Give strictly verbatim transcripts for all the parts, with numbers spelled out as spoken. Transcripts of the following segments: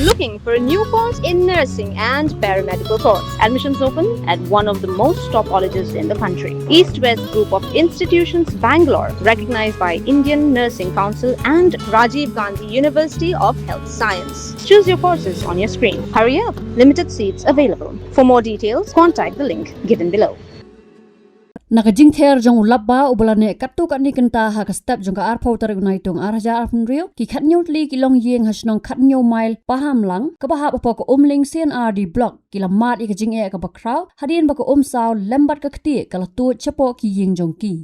Looking for a new course in nursing and paramedical course? Admissions open at one of the most top colleges in the country. East West Group of Institutions, Bangalore, recognized by Indian Nursing Council and Rajiv Gandhi University of Health Science. Choose your courses on your screen. Hurry up, limited seats available. For more details, contact the link given below. Na ka jingther jong u lapba uba la neh katto katne kynta ha ka step jong ka arphew tarik u Naitung ar hajar arphew hynriew, ki khatnïew tylli ki longïing ha shnong khatnïew mail Pahamlang kaba hap hapoh ka Umling C and R D Block ki la mad ïa ka jingeh kaba khraw hadien ba ka um saw lem bad ka ktieh ka la tuid shapoh ki ïing jong ki.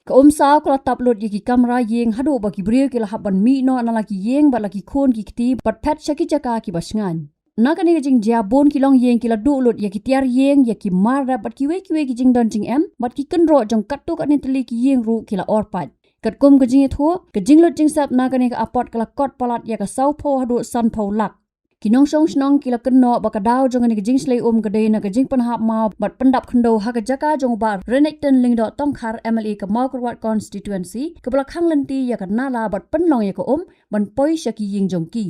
Ka um saw ka la tap lut ïa ki kamra ïing haduh ba ki briew ki la hap ban mih noh na la ki ïing bad la ki khun ki kti bad phet sha ki jaka kiba shngaiñ. Na kane ka jingjia bun ki longïing ki la duh lut ïa ki tiar ïing, ïa ki mar rep bad kiwei kiwei ki jingdon jingem bad ki kynroh jong katto katne tylli ki ïing ruh ki la or pait. Katkum ka jingïathuh, ka jinglut jingsep na kane ka apot ka la kot palat ïa ka sawphew haduh sanphew lak. Ki nongshong shnong ki la kynnoh ba ka daw jong kane ka jingshlei um ka dei na ka jingpynhap maw bad pyndap khyndew ha ka jaka jong u Bah Renikton Lyngdoh Tongkhar, M L A ka Mawkyrwat Constituency, kaba la khang lynti ïa ka nala bad pynlong ïa ka um ban poi sha ki ïing jong ki.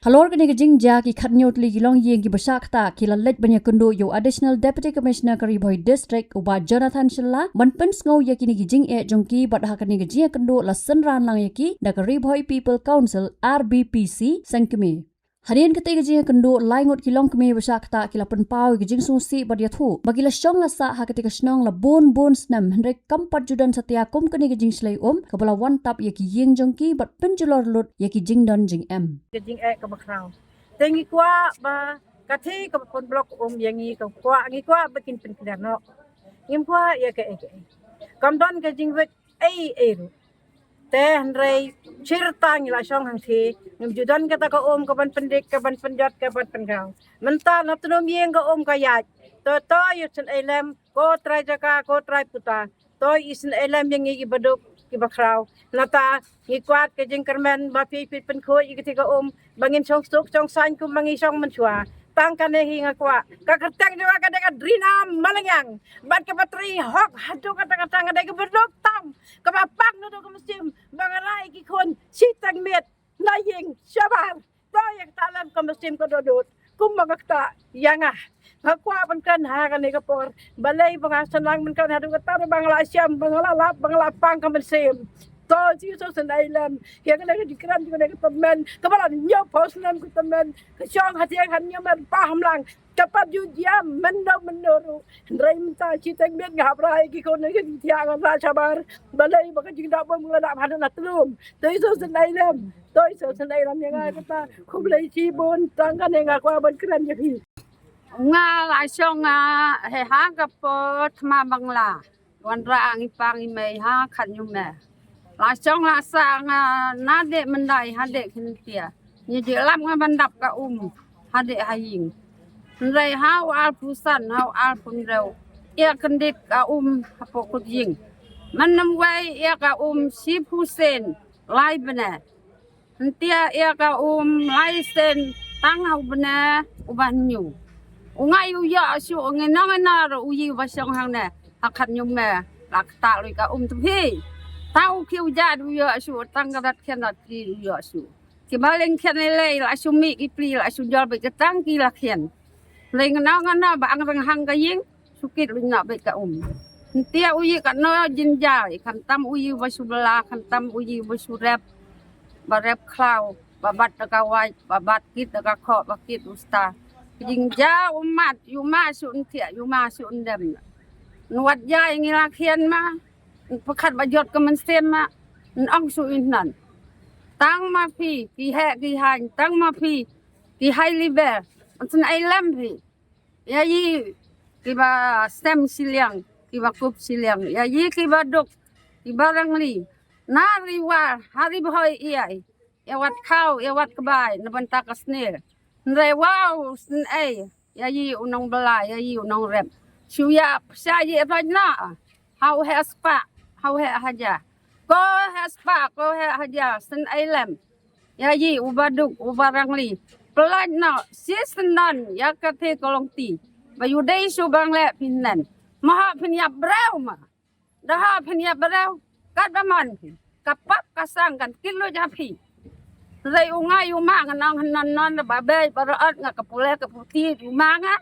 Halor kane ka jingjia, ki khatnïew tylli ki longïing kiba shah ktah ki la leit ban ïakynduh ïa u Additional Deputy Commissioner ka Ri Bhoi District, u Bah Jonathan Shylla, ban pynsngew ïa kine ki jingeh jong ki bad ha kane ka jingïakynduh la synran lang ïa ki da ka Ri Bhoi People Council, R B P C, Sengkmie. Hadien katei ka jingïakynduh, lai ngut ki longkmie ba shah ktah ki la pynpaw ïa ka jingsngewsih bad ïathuh ba ki la shong la sah ha katei ka shnong la bun bun snem, hynrei kam pat ju don satia kum kane ka jingshlei um kaba la wan tap ïa ki ïing jong ki bad pynjulor lut ïa ki jingdon jingem. Ka jingeh kaba khraw. Te ngi kwah ba katei kaba pynblock um ïa ngi, ka kwah, ngi kwah ba kin pynkhlaiñ noh. Ngim kwah ïa kaei kaei. Kam don ka jingwit ei ei ruh. Te hynrei shirta ngi la shong hangthie, ngim ju don kata ka um kaban pyndik, kaban pynjot, kaban pynkhraw. Mynta na tnum ïing ka um ka ïaid. To to ïa sngewlem, ko trai jaka, ko trai puta. To isngewlem ïa ngi kiba duk kiba khraw. Nangta ngi kwah ka jingkyrmen ba phi phi pynkhuid ïa katei ka um ba ngin shong suk shong saiñ kum ba ngi shong mynshuwa. Tang kane hi nga kwah. Ka kyrteng jong nga ka dei ka Drina Malngiang. Bad kaba trei hok haduh katta katta nga dei kaba duk tam. Kaba pang naduh ka mynsiem ba nga rai ki khun shiteng miet na ïing shabar. To ïa kata lem ka mynsiem ka dohnud. Kumba nga ktah ïa nga. Nga kwah ban kren ha kane ka por. Balei ba nga sngewlang ban kren haduh katta ba nga la shem, ba nga la lap, ba nga la pang ka mynsiem. To Jisu sngewlem. Ïa kane ka jingkren, ïa kane ka tymmen. Kaba la hynñiewphew snem ka tymmen. Ka shong ha tieng ha hynñiew mail Pahamlang. Ka pat ju jia mynno mynno ruh. Hynrei mynta shiteng miet nga hap rai ki khun ki thiah nga la shabar. Balei ba ka jingdap bym nga la dap haduh na tnum. To Jisu sngewlem. To Jisu sngewlem ïa nga kata. Khublei shibun, tang kane nga kwah ban kren ïa phi. Nga la shong nga he ha ka por thma Bangla. Wanrah ngi pang ngi mei ha Khatñiewmail. La shong la sah nga nadeh myndai hadeh khyndiat. Ngi ju lap nga ban dap ka um hadeh ha ïing. Hynrei ha u arphew san, ha u arphew hynriew, ïa kyndit ka um hapoh kut ïing. Mynnym wei ïa ka um shiphew sien lai bnai. Hyntia ïa ka um lai sien tang ha u bnai uba hynñiew. U ngai u ïoh shuh, ngi nong ngi nor u ïing uba shong hangne ha Khatñiewmail. La ktah lui ka um tu hi. Tang u khiew jat u ïoh shuh, tang ka dat khian dat ki u ïoh shuh. Kiba leng khian lei lei la shu mih ki pli, la shu jol bad ka tang ki la khian. Lei ngi nong ngi nor ba ang rang hang ka ïing. Shu kit luñ noh beit ka um. Hyntia u ïing katno jynjar, khamtam u ïing ba shu bylla, khamtam u ïing ba shu rep, ba rep khlaw, ba bat da ka wait, ba bat kit da ka khoh, ba kit u star. Jynjar u mat, ïu ma shu hyntia, ïu ma shu hyndem. Ngi wat jai ngi la khian ma, pyrkhat ba jot ka mynsiem ma, ngi ong shu ïa ngan. Tang ma phi, ki heh ki haiñ, tang ma phi, ki high level, ngan sngewlem phi. Ïa i kiba stem shiliang, kiba kup shiliang. Ïa i kiba duk, kiba rangli. Na ri War, ha ri Bhoi ïa i. Ïa wat khaw, ïa wat kbai, na bynta ka snier. Hynrei wow, sngewei. Ïa i u nongbylla, ïa i u nongrep. Shu ïa pisa i roi na. Ha u heh spah, ha u heh hajar. Ko heh spah, ko heh hajar, sngewlem. Ïa i uba duk, uba rangli. Pyllait noh, shi syndon, ïa kata ka longti. Ba ïu dei shu bang leh pynlen. Ma ha pynïap briew ma. Da ha pynïap briew. Kat ba mon phi. Ka pap ka sang kan kit luid ha phi. Hynrei u nga ïa u ma nga nang hynnon non da ba bei ba rot nga ka pule ka puti u ma nga.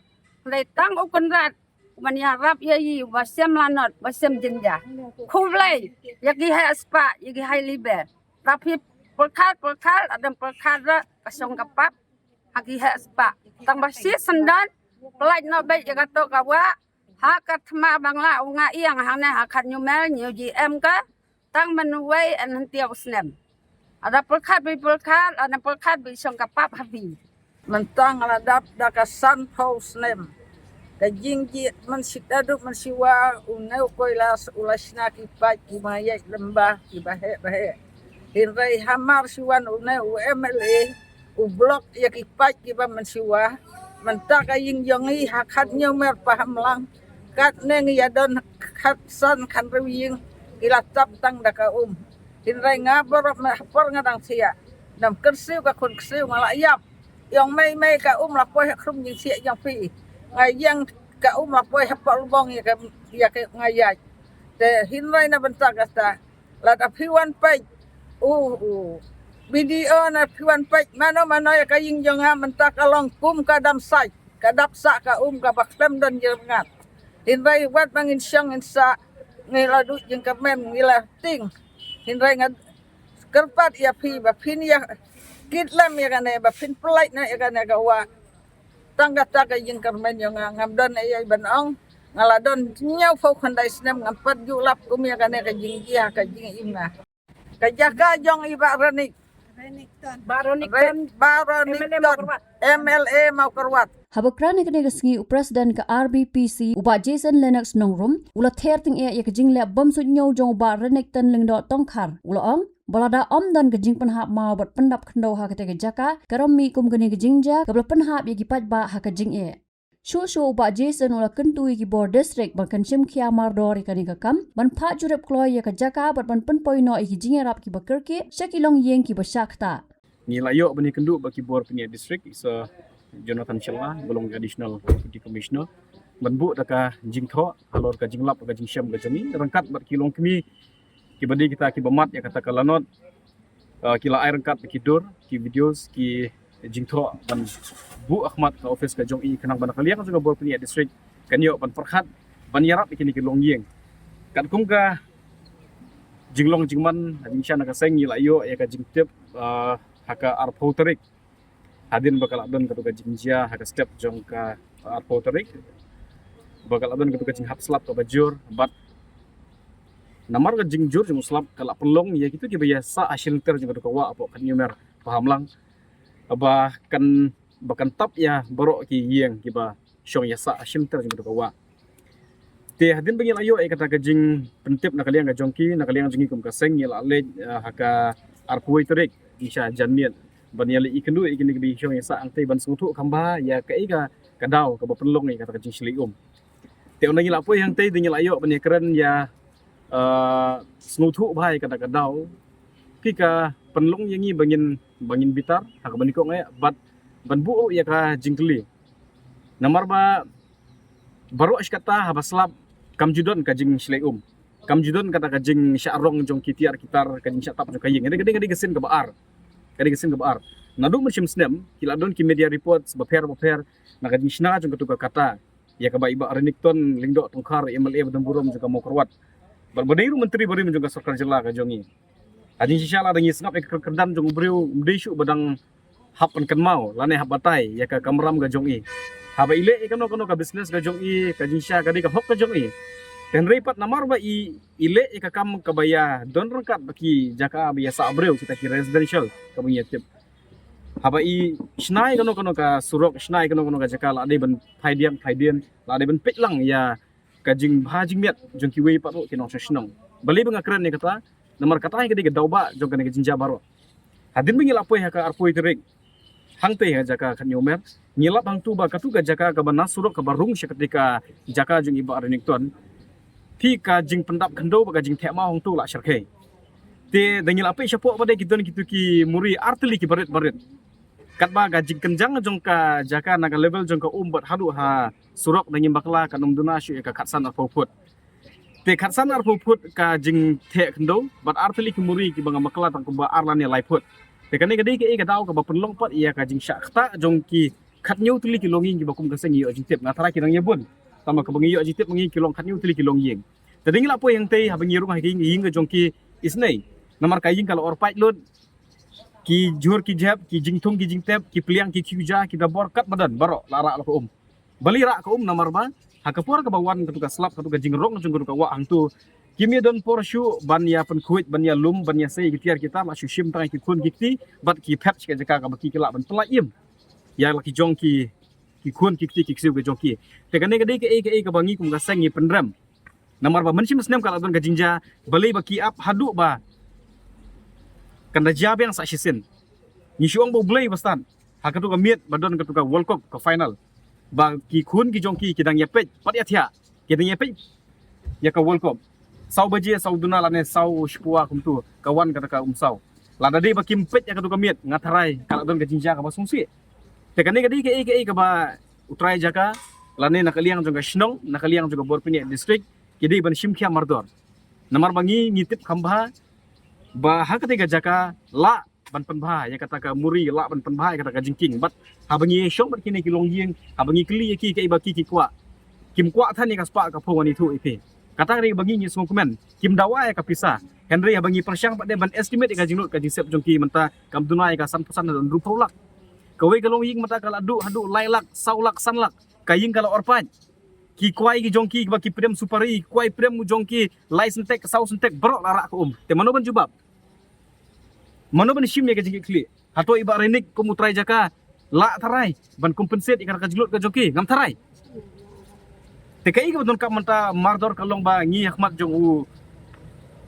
Hynrei tang u Kynrad u ban ïarap ïa i u ba sem lanot ba sem jinja. Khublei ïa ki heh spah ïa ki hai liber. Tapi pyrkhat pyrkhat adam pyrkhat ra ka shong ka pap ha ki heh spah. Tang ba shi sendon pelaij no beit ïa ka to ka wa ha ka thma bangla u nga ïang hangne ha khat nyumel nyu ji em ka tang man wei en hyntia u snem. Ada pyrkhat bi pyrkhat, ada pyrkhat bi shong ka pap ha bi. Mentang la dap da ka san phew snem. Ka jingjied man shi tadu man shi wa u neu koilas u la shna ki paid ki ma yai lem ba ki ba heh ba heh. Hynrei hamar shi wan u neu u M L A u block ïa ki paid ki ba man shi wa. Mentang ka ïing jong i ha khat nyeu mer pa hamlang. Kat neng ïa don khat san khan rew ïing ki la tap tang da ka um. Hynrei nga borop ma hapor nga dang sia. Nam kyrsiu ka khun kyrsiu nga la ïap. Ïong mei mei ka um la poi ha khrum jingsiah jong phi. Nga ïeng ka um la poi ha pol bong ïa ka ïa ka nga ïaid. Te hynrei na bynta kata lada phi wan peit u u B D O na phi wan peit mano mano ïa ka ïing jong nga mynta ka long kum ka dam sai ka dap sa ka um ka ba khlem don jingmut. Hynrei wat ba ngin shong ngin sa ngi la duh jingkyrmen ngi la ting. Hynrei nga kyrpad ïa phi ba phin ïa kit lem ïa kane ba phin pynlait na ïa kane ka wa. Tang kata ka jingkyrmen ïa nga ngam don ïa ban ong nga la don hynñiew phew khyndai snem ngam pat ju lap kum ïa kane ka jingjia ka jingim nga. Ka jaka jong i Bah Renik. Bah Renik Re- Ton. Bah Renik Re- Ton, M L A Mawkyrwat. M L A Mawkyrwat. Haba kren ha kane ka sngi u President ka R B P C u Bah Jason Lennox Nongrum u la ther tyngeh ïa ka jingleh bym suidñiew jong u Bah Renik Ton Lyngdoh Tongkhar u la ong ba lada ym don ka jingpynhap maw bad pyndap khyndew ha kata ka jaka ka ram mih kum kane ka jingjia kaba la pynhap ïa ki paidbah ha ka jingeh. Shuh shuh u Bah Jason u la kyntu ïa ki bor district ban kan shim khia mardor ïa kane ka kam ban phah jurip kloi ïa ka jaka bad ban pynpoi noh ïa ki jingïarap kiba kyrkieh sha ki longïing kiba shah ktah. Ngi la ïoh ban ïakynduh bad ki bor pynïaid district, i Sir Jonathan Shylla ba long Additional Deputy Commissioner ban buh da ka jingthoh halor ka jinglap ka jingshem ka jong ngi ryngkat bad ki longkmie kiba dei kita kiba mad ïa kata ka lanot. Ah, ki la ai ryngkat ki dur ki videos ki jingthoh ban buh ha khmat ka office ka jong i khnang ba na ka liang jong ka bor pynïaid district kan ïoh ban pyrkhat ban ïarap ïa kine ki longïing. Katkum ka jinglong jingman ha jingshisha na ka seng ngi la ïoh ïa ka jingtip, ah, ha ka arphew tarik hadien ba ka la don katu ka jingjia ha ka step jong ka arphew tarik ba ka la don katu ka jinghap slap kaba jur bad namar ka jingjur jong u slap ka la pynlong ïa kitu kiba ïasah ha shilynter jong katu ka wah hapoh Khat Ñiewmer Pahamlang ba kan ba kan tap ïa baroh ki ïing kiba shong ïasah ha shilynter jong katu ka wah. Te hadien ba ngi la ïoh ïa kata ka jingpyntip na ka liang ka jong ki na ka liang jong ngi kum ka seng ngi la leit, eh, ha ka arphew tarik ngi sha janmiet ban ïa leit ïakynduh ïa kine kiba shong ïasah hangtei ban sngewthuh kham bha ïa kaei ka ka daw kaba pynlong ïa kata ka jingshlei um. Te ynda ngi la poi hangtei te ngi la ïoh ban ïakren ïa, eh, sngewthuh bha ïa kata ka daw ki ka pynlong ïa ngi ba ngin ba ngin bitar ha kaba nyngkong eh bad ban buh ruh ïa ka jingkylli. Namar ba baroh shi katta haba slap kam ju don ka jingshlei um. Kam ju don kata ka jingshah rong jong ki tiar ki tar ka jingshah tap jong ka ïing. Ka dei ka dei ka dei ka sien kaba ar. Ka dei ka sien kaba ar. Naduh mynshem snem ki la don ki media reports bapher bapher na ka jingshna jong katu ka kata ïa kaba i Bah Renikton Lyngdoh Tongkhar M L A ba don burom jong ka Mawkyrwat bad ba dei ruh Myntri barim jong ka sorkar jylla ka jong ngi. Ha jingshisha lada ngi sngap ïa ka kyrdan jong u briew um dei shuh ba dang hap pynkynmaw lane hap batai ïa ka kamram ka jong i. Haba i leh ïa kano kano ka business ka jong i ka jingshisha ka dei ka hok ka jong i. Te hynrei pat namar ba i i leh ïa ka kam kaba ïa don ryngkat bad ki jaka ba ïasah briew kita ki residential kaba ngi ïa tip. Haba i shna ïa kano kano ka surok shna ïa kano kano ka jaka la dei ban phai diang phai dien la dei ban peit lang ïa ka jingbha jingmiat jong kiwei pat ruh ki nongshong shnong. Balei ba nga kren ïa kata namar kata hi ka dei ka daw ba jong kane ka jingjia baroh. Hadien ba ngi la poi ha ka arphew tarik hangtei ha jaka Khat Ñiewmer ngi lap hangtu ba katu ka jaka kaba na surok kaba rung sha kata ka jaka jong i Bah Renikton. Te ka jingpyndap khyndew bad ka jingtheh maw hangtu la shyrkhei. Te da ngi la peit shapoh ba dei ki don kitu ki muri artylli ki barit barit. Katba ka jingkynjang jong ka jaka na ka level jong ka um bad haduh ha surok da ngim bakla kan ym duna shuh ïa ka khatsan arphew phut. Te khatsan arphew phut ka jingtheh khyndew bad artylli ki muri kiba ngam bakla tang kumba ar lane lai phut. Te kane ka dei kaei ka daw kaba pynlong pat ïa ka jingshah ktah jong ki khatñiew tylli ki longïing kiba kum ka seng ngi ïoh jingtip. Nga tharai ki nang ïa bun. Tangba kaba ngi ïoh jingtip ma ngi ki long khatñiew tylli ki longïing. Te dei ngi la poi hangtei haba ngi rung ha ka ïing, ïing ka jong ki isnei. Namar ka ïing ka la or paid lut. Ki jhur ki jhep, ki jingthung ki jingtep, ki pliang ki khiew ja, ki dabor katba don baroh la rah la ka um. Balei rah ka um? Namar ba ha ka por kaba wan katu ka slap, katu ka jingrong jong katu ka wah hangtu, kim ïa don por shuh ban ïa pynkhuid, ban ïa lum, ban ïa sei ki tiar ki tar, la shu shim tang ïa ki khun ki kti bad ki phet sha ka jaka kaba ki, ki lah ban pyllait im ïa la ki jong ki, ki khun ki kti ki ksiew ki jong ki. Te kane ka dei kaei kaei kaba ngi kum ka seng ngi pynrem. Namar ba mynshem snem ka la don ka jingjia, balei ba ki ap haduh ba kan da jia biang sa shisien. Ngi shu ong ba U Blei ba stad. Ha katu ka miet ba don katu ka World Cup ka final, ba ki khun ki jong ki ki dang ïa peit pat ïa thiah, ki dang ïa peit ïa ka World Cup. Saw baje, saw duna lane saw shiphew kumtu ka wan kata ka umsaw. Lada dei ba kim peit ïa katu ka miet, nga tharai ka la don ka jingjia kaba sngewsih. Te kane ka dei kaei kaei kaba u trai jaka lane na ka liang jong ka shnong, na ka liang jong ka bor pynïaid district, ki dei ban shim khia mardor. Namar ba ngi, ngi tip kham bha ba ha kata ka jaka lah ban pynbha ïa kata ka muri, lah ban pynbha ïa kata ka jingkieng. Bad haba ngi shong bad kine ki longïing, haba ngi kylli ïa ki kaei ba ki, ki kwah, kim kwah than ïa ka spah ka phew ngan ïathuh ïa phi. Kata ka dei ba ngi, ngi sngewkmen, kim dawa ïa ka pisa. Hynrei haba ngi pyrshang pat de ban estimate ïa ka jinglut ka jingsep jong ki mynta, kam duna ïa ka san phew san haduh hynriew phew lak. Kawei ka longïing mynta ka la duh haduh lai lak, saw lak, san lak. Ka ïing ka la or paid. Ki kwai ki jong ki ba ki prem supari, ki kwai prem jong ki lai syntek, saw syntek, baroh la rah ka um. Te mano ban jubab? Mano ban shim ïa ka jingkitkhlieh? Hato i Bah Rainik kum u trai jaka lah tharai ban compensate ïa ka jinglut ka jong ki? Ngam tharai. Te kaei kaba donkam mynta mardor ka long ba ngi ha khmat jong u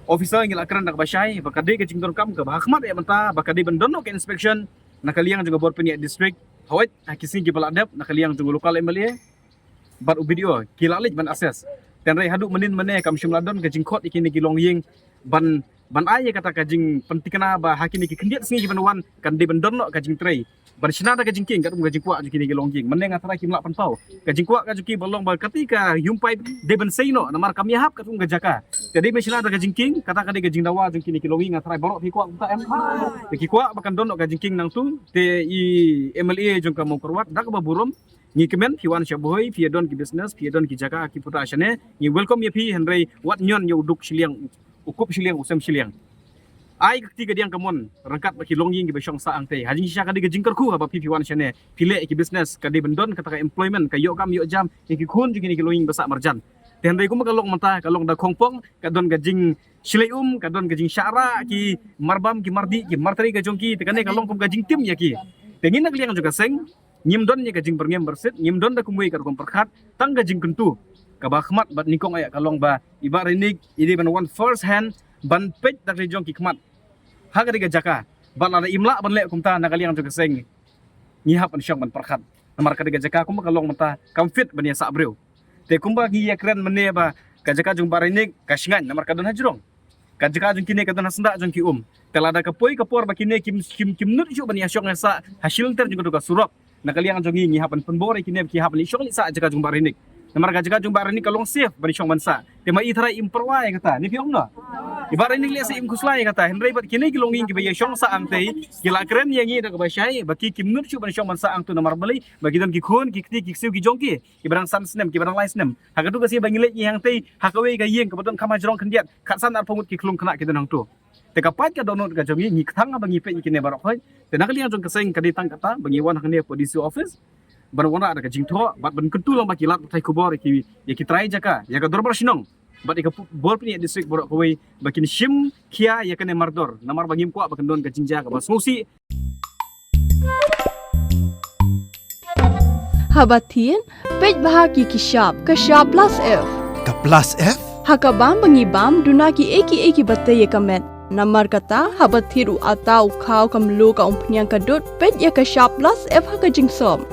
officer ngi la kren da kaba shai ba ka dei ka jingdonkam kaba ha khmat ïa mynta ba ka dei ban don noh ka inspection na ka liang jong ka bor pynïaid district. Hawei ha ki sngi kiba la dep na ka liang jong u local M L A bad u B D O ki la leit ban assess. Hynrei haduh mynnin mynne kam shym la don ka jingkhot ïa kine ki longïing ban, ban ai ïa kata ka jingpyntikna ba ha kine ki khyndiat sngi kiban wan kan dei ban don noh ka jingtrei ban shna da ka jingkieng katkum ka jingkwah jong kine ki longïing. Mynne nga tharai kim lah pynpaw ka jingkwah ka jong ki ba long ba kata ka ïumpai dei ban sei noh namar kam ïahap katkum ka jaka. Ka dei ban shna da ka jingkieng, kata ka dei ka jingdawa jong kine ki longïing. Nga tharai baroh phi kwah kumta em? Te ki kwah ba kan don noh ka jingkieng nangtu. Te i M L A jong ka Mawkyrwat da kaba burom ngi kmen phi wan sha Bhoi, phi ïa don ki business, phi ïa don ki jaka ki puta shane, ngi welcome ïa phi. Hynrei wat ñion ïa u duk shiliang, u kup shiliang, u sem shiliang. Ai ka kti ka diang ka mon ryngkat bad ki longïing kiba shong sah hangtei. Ha jingshisha ka dei ka jingkyrkhu haba phi, phi wan shane, phi leh ïa ki business, ka dei ban don kata ka employment, ka ïoh kam ïoh jam ïa ki khun jong kine ki longïing ba sah marjan. Te hynrei kumba ka long mynta ka long da khongpong, ka don ka jingshlei um, ka don ka jingshah rah ki marbam ki mardih ki martrei ka jong ki. Te kane ka long kum ka jingtim ïa ki. Te ngi na ka liang jong ka seng ngim don ïa ka jingbyrngem byrsit, ngim don da kumwei ka rukom pyrkhat, tang ka jingkyntu kaba khmat bad nyngkong ïa ka long ba i Bah Rainik i dei ban wan first hand ban peit da ka jong ki khmat ha kata ka jaka. Bad lada im lah ban leh kumta na ka liang jong ka seng ngi hap ban shong ban pyrkhat. Namar kata ka jaka kumba ka long mynta kam fit ban ïa sah briew. Te kumba ngi ïa kren mynne ba ka jaka jong Bah Rainik ka shngaiñ namar ka don ha jrong. Ka jaka jong kine ka don ha syndah jong ki um. Te lada ka poi ka por ba kine kim, kim, kim nud shuh ban ïa shong ïa sah ha shilynter jong katu ka surok, na ka liang jong ngi ngi hap ban pynbor ïa kine ba ki hap ban ïa shong ïa sah jaka jong Bah Rainik. Namar ka jaka jong Bah Rainik ka long safe ban ïa shong ban sah. Te ma i tharai im pyrwa ïa kata, ne phi ong no? I Bah Rainik lehse im khuslai ïa kata. Hynrei bad kine ki longïing kiba ïa shong sah hangtei ki la kren ïa ngi da kaba shai ba ki kim nud shuh ban ïa shong ban sah hangtu namar balei? Ba ki don ki khun ki kti ki ksiew ki jong ki kiba dang san snem, kiba dang lai snem. Ha katu ka sngi ba ngi leit ngi hangtei ha kawei ka ïing kaba don kham ha jrong khyndiat, khatsan arphew ngut ki khlung khynnah ki don hangtu. Te ka paid ka dohnud ka jong ngi, ngi kthang ba ngi peit ïa kine baroh khoit. Te na ka liang jong ka seng ka dei tang kata ba ngi wan hangne hapoh D C office ban wanrah da ka jingthoh bad ban kyntu lang ba ki lad pathai khubor ïa ki, ïa ki trai jaka, ïa ka dorbar shnong bad ïa ka pu-, bor pynïaid district baroh kawei ba kin shim khia ïa kane mardor namar ba ngim kwah ba kan don ka jingjia kaba sngewsih. Haba thied, peit bha ki ki shap, ka shap plus F. Ka plus F? Ha ka bam ba ngi bam, duna kiei kiei kiba tei ïa ka met. Namar kata, haba thied u atta u khaw ka mluh ka umphniang ka dud, peit ïa ka shap plus F ha ka jingsop.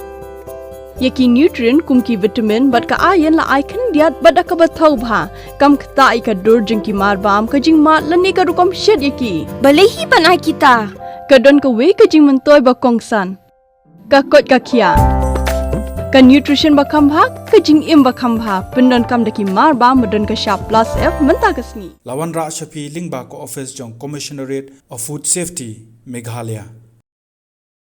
Ïa ki nutrient kum ki vitamin bad ka iron la ai khyndiat bad da kaba thaw bha. Kam ktah ïa ka dur jong ki marbam, ka jingmad lane ka rukom shet ïa ki. Balei hi ban ai kita? Ka don kawei ka jingmyntoi ba kongsan. Ka koit ka khiah. Ka nutrition ba kham bha, ka jingim ba kham bha, pyndonkam da ki marbam ba don ka shap plus F mynta ka sngi. La wanrah sha phi lyngba ka office jong Commissionerate of Food Safety. Meghalaya.